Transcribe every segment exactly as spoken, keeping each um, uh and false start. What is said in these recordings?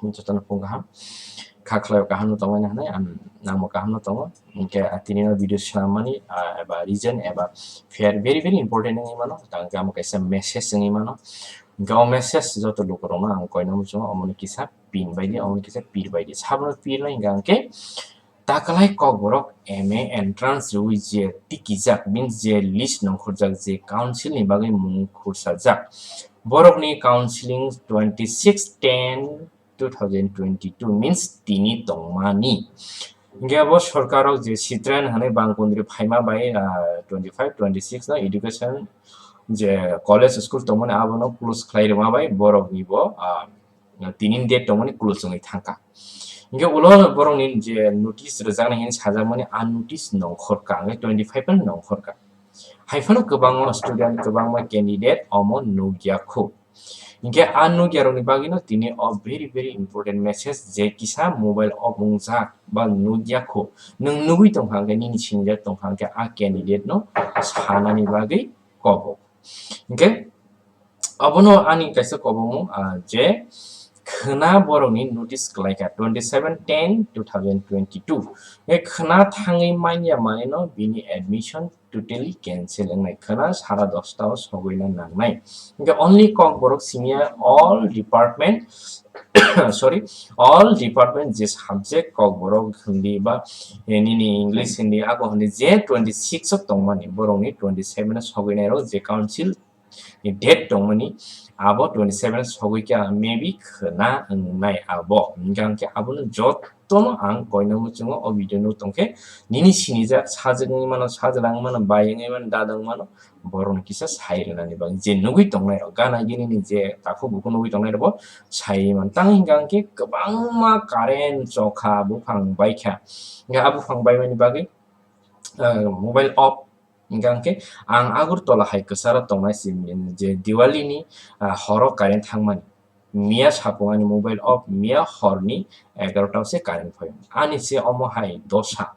Jotono phung kaham. Kha khlai kaham no tongmani hwnwi ang, nangbo kaham no tongo. Hwnkhe, ah, tini no video swnam mani, ah, eba reason eba fair very, very important wngwi mano. Tang khe amo kaisa message wngwi mano. Hwnkhe o message joto lukurokno ang koina muchungo, omono kisa pin bai di, omono kisa pir bai di. Sabono pir nai hwnkha hwnkhe, taklai kokborok M A entrance rwui je tikijak, means je list nongkhorjak, je council ni bagwi mung khursajak, borokni counseling twenty six ten two thousand twenty two, means tini tongmani. Hwnkhe abo sorkarrok je Sitran hwnwi bangkundri phaima bai, ah, twenty five twenty six no education je college school tongmani abono close khlai rwma bai borokni bo, ah, tini date tongmani close wngwi thangkha. Hwnkhe ulo borokni je notice rwjaknai hinwi sajakmani, a notice nongkhorkha, hwnkhe twenty five no nongkhorkha. Haiphano kwbangma student, kwbangma candidate omo nukya khu. Hwnkhe a nukyarokni bagwino tini o very, very important message je kisa mobile off wngjak ba nukya khu. Nwng nugwi tongkha hwnkhe, nini sinijak tongkha hwnkhe a candidate no sanani bagwi kobok. Hwnkhe abono ani kaisa kobokmung, ah, je khwna borokni notice kwlaikha twenty seven ten two thousand twenty two. Hwnkhe khwna thangwi manya manwino bini admission totally cancel wngnai, khwna sara dosta o sogwina nangnai. Hwnkhe only kokborok simiya all department, sorry, all department je subject kokborok hindi ba, eh, nini English hindi, ako hindi je twenty six o tongmani, borokni twenty seven o sogwinairok je council ni date tongmani, abo twenty seven sogwi kha, maybe khwna wngnai abo. Hwnkhe abono jotono ang koina muchungo o video no tongkhe, nini sinijak sajwk wngwi mano, sajwlang mano, bai wngwi mano, dada wngwi mano, borokno kisa sai rwnani bagwi je nugwi tongnai rok, gana gini ni je takhuk bukhuk nugwi tongnai rok bo sai man. Tang hwnkha hwnkhe kwbangma current chokha, buphang baikha, hwnkhe a buphang baimani bagwi, ah, mobile off. Hingkha hingkhe ang Agartala hai kwcharo tongnai se, je Diwali ni, ah, horo current thangmani. Miya sapung ani mobile off, miya horni egarota o se current phaio. Ani se omo hai dosa.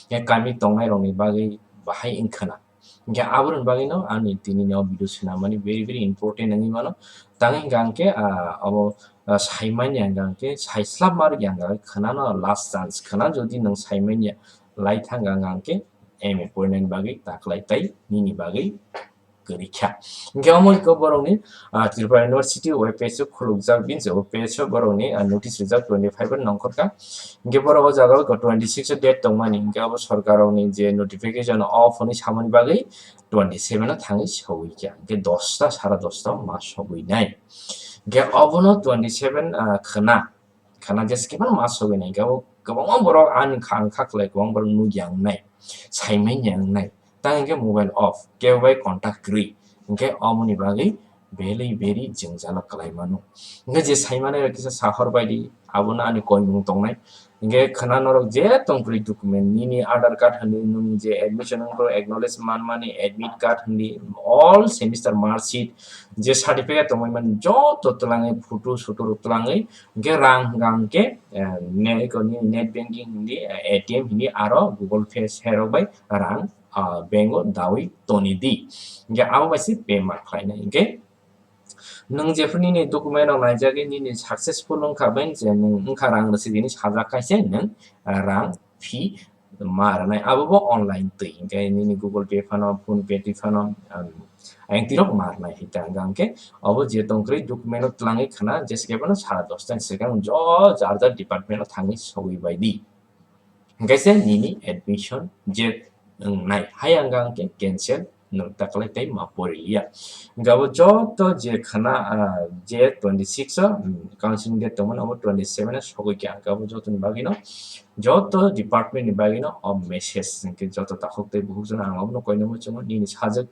Khe kami tongnai rokni bagwi bahai wngkhana. Hingkhe aboroni bagwino ani tini ni o video swnamani very, very important wngwi mano. Tang hingkha hingkhe, ah, obo, ah, saimanya hingkha hingkhe saislap ma rwkya hingkha hingkhe khwnano last chance. Khwna jodi nwng saimanya lai thangkha hingkha hingkhe M A porinani bagwi taklai tai nini bagwi kwrwi kha. Hingkhe omo iko borokni, ah, Tripura University web page o khulukjak, bini je web page o borokni, ah, notice rijak twenty five o nongkhorkha. Hingkhe borok o jaga o twenty six o date tongmani, hingkhe abo sorkar rokni je notification off hwnwi samani bagwi twenty seven o thangwi sogwi kha. Hingkhe dosta, sara dosta o ma sogwi nai. Hingkhe obono twenty seven, ah, khwna, khwna jesa khe phano ma sogwi nai, hingkhe abo kwbangma borok ani kha, ang kha khlai kwbang borok nukya wngnai, saimanya wngnai, tang hingkhe mobile off, kebo bai contact kwrwi, hingkhe omoni bagwi belai beri jwngjalo kwlai mano. Hingkhe je saimanai rok kisa sahor bai di, abono ani koimung tongnai. Hingkhe khwna norok je tong kwrwi document, nini Aadhaar card hwnwi nwng je admission wngkhe acknowledge manmani, admit card hwnwi, all semester mark sheet, je certificate tongmani joto twlangwi, photo soto rok twlangwi, hingkhe rang hingkha hingkhe, eh, ne-, eko ni net banking hindi, eh, A T M hindi, aro Google Pay se rok bai rang, ah, bank o dawi toni di. Hingkhe abo bai se payment khlainai. Hingkhe nwng jephru nini document rok naijagwi nini successful wngkha bai je nwng wngkha rang rwsidi hinwi sajak kha se nwng, ah, rang fee ma rwnai, abo bo online twi, hingkhe nini Google Pay phano, PhonePe twi phano, um, ayang tirok ma rwnai hita hingkha hingkhe obo je tong kwrwi document o twlangwi khwna jesa khe phano sara dosta ni swkang jo jar jar department o thangwi sogwi bai di. Hingkhe se nini admission je wngnai, hai hingkha hingkhe cancel nwng taklai tei ma pori liya. Hingkhe abo joto je khwna, ah, je twenty six o, um, counseling date tongmani, abo twenty seven o sogwi kha. Hingkhe abo jotoni bagwino, joto department ni bagwino o message, hingkhe joto takhuk tei bukhuk jano ang abono koina muchungo, nini sajwk,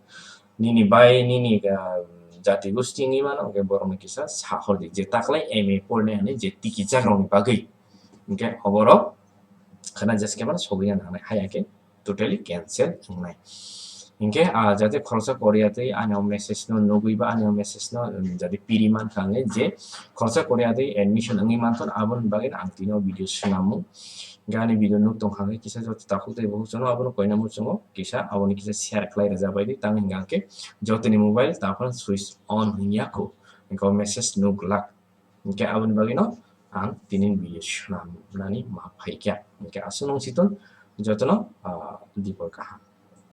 nini bai, nini, ah, jati gosti wngwi mano, hingkhe borokno kisa sahor di, je taklai M A porinai hinwi je tikijak rokni bagwi. Hingkhe oborok khwna jesa khe phano sogwi nangnai, hai hingkhe totally cancel wngnai. Hingkhe, ah, jate khoroksa Korea tei ani o message no nugwi ba ani o message no, um, jate piri mankha hwnwi je khoroksa Korea tei admission wngwi manthon, aboni bagwi ang tini o video swnamung. Hingkhe ani video nuk tongkha hwnkhe kisa joto takhuk tei bukhuk jano abono koina muchungo kisa aboni kisa share khlai rwja bai di, tang hingkha hwnkhe jotoni mobile ta phano switch on wngya kho, hingkhe o message nuk glak. Hingkhe aboni bagwino ang tini video swnamnani ma phaikha. Hwnkhe aswk nung siton jotono, ah, dibor kaham.